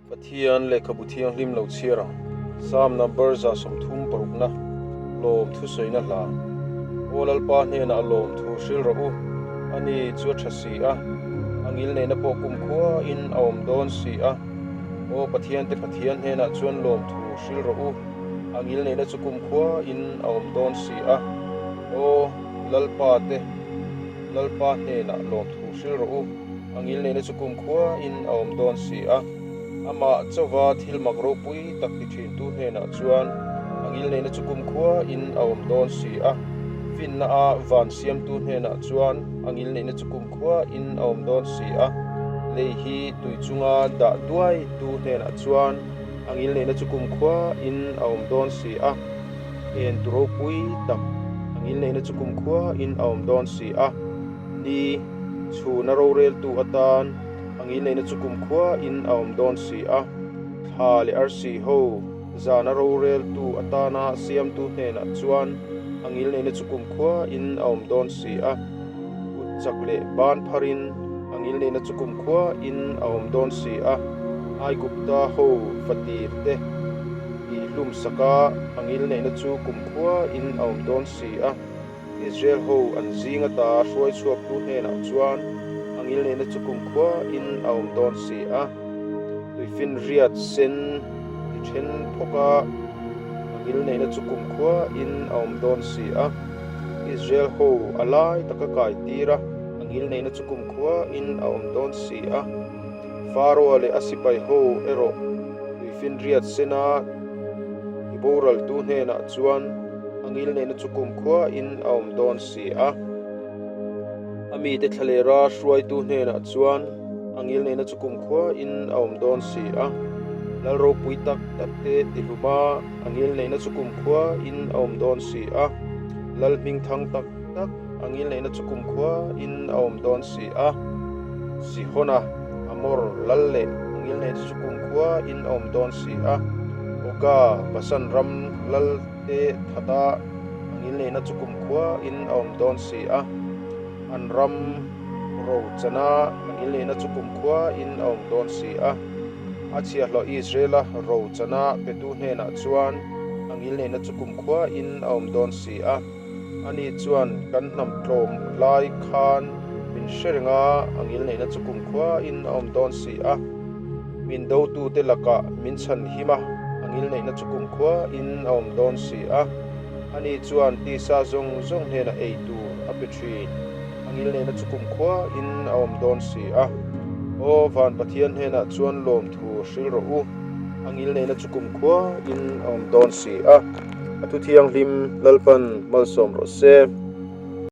Pathian lehkhabu thianghlim lo chhiar ang. Psalm number 36 na lawm thusawina hla. Aw Lalpa hnenah lawmthu hril rawh u, ani chu a tha si a, a ngilneihna pawh kumkhua in a awm dawn si a. Aw Pathiante Pathian hnenah chuan lawmthu hril rawh u, a ngilneihna chu kumkhua in a awm dawn si a. Aw Lalpa te Lalpa hnenah lawmthu hril rawh u, a ngilneihna chu kumkhua in a awm dawn si a. Amah chauva thil mak ropui tak ti thintu hnenah chuan a ngilneihna chu kumkhua in a awm dawn si a. Finna a van siamtu hnenah chuan a ngilneihna chu kumkhua in a awm dawn si a. Lei hi tui chunga dah duai tu hnenah chuan a ngilneihna chu kumkhua in a awm dawn si a. En tu ropui tak a ngilneihna chu kumkhua in a awm dawn si a. Ni chhuna roreltu atan a ngilneihna chu kumkhua in a awm dawn si a. Thla leh arsi ho zana roreltu atana siamtu hnenah chuan a ngilneihna chu kumkhua in a awm dawn si a. Kut chak leh ban pharin a ngilneihna chu kumkhua in a awm dawn si a. Aigupta ho fatir te tihhlum saka a ngilneihna chu kumkhua in a awm dawn si a. Israel ho an zing ata hruai chhuaktu hnenah chuan a ngilneihna chu kumkhua in a awm dawn si a. Tuifinriat sen ti then phawk a, a ngilneihna chu kumkhua in a awm dawn si a. Israel ho a lai taka kai tir a, a ngilneihna chu kumkhua in a awm dawn si a. Faroa leh a sipai ho erawh tuifinriat sena ti boraltu hnenah chuan a ngilneihna chu kumkhua in a awm dawn si a. A mite thlalera hruaitu hnenah chuan a ngilneihna chu kumkhua in a awm dawn si a. Lal ropui tak tak te tihlum a, a ngilneihna chu kumkhua in a awm dawn si a. Lal hmingthang tak tak a ngilneihna chu kumkhua in a awm dawn si a. Sihona, Amor lal leh a ngilneihna chu kumkhua in a awm dawn si a. Oga, Basan ram lal te thata a ngilneihna chu kumkhua in a awm dawn si a. An ram ro chana a ngilneihna chu kumkhua in a awm dawn si a. A chhiahhlawh Israela ro chana petu hnenah chuan a ngilneihna chu kumkhua in a awm dawn si a. Ani chuan kan hnam tlawm lai khan min hre reng a, a ngilneihna chu kumkhua in a awm dawn si a. Min dotute lakah min chhan him a, a ngilneihna chu kumkhua in a awm dawn si a. Ani chuan tisa zawng zawng hnenah ei tur a pe thin, a ngilneihna chu kumkhua in a awm dawn si a. Aw van Pathian hnenah chuan lawmthu hril rawh u, a ngilneihna chu kumkhua in a awm dawn si a. A thu thianghlim Lalpan malsawm rawh se.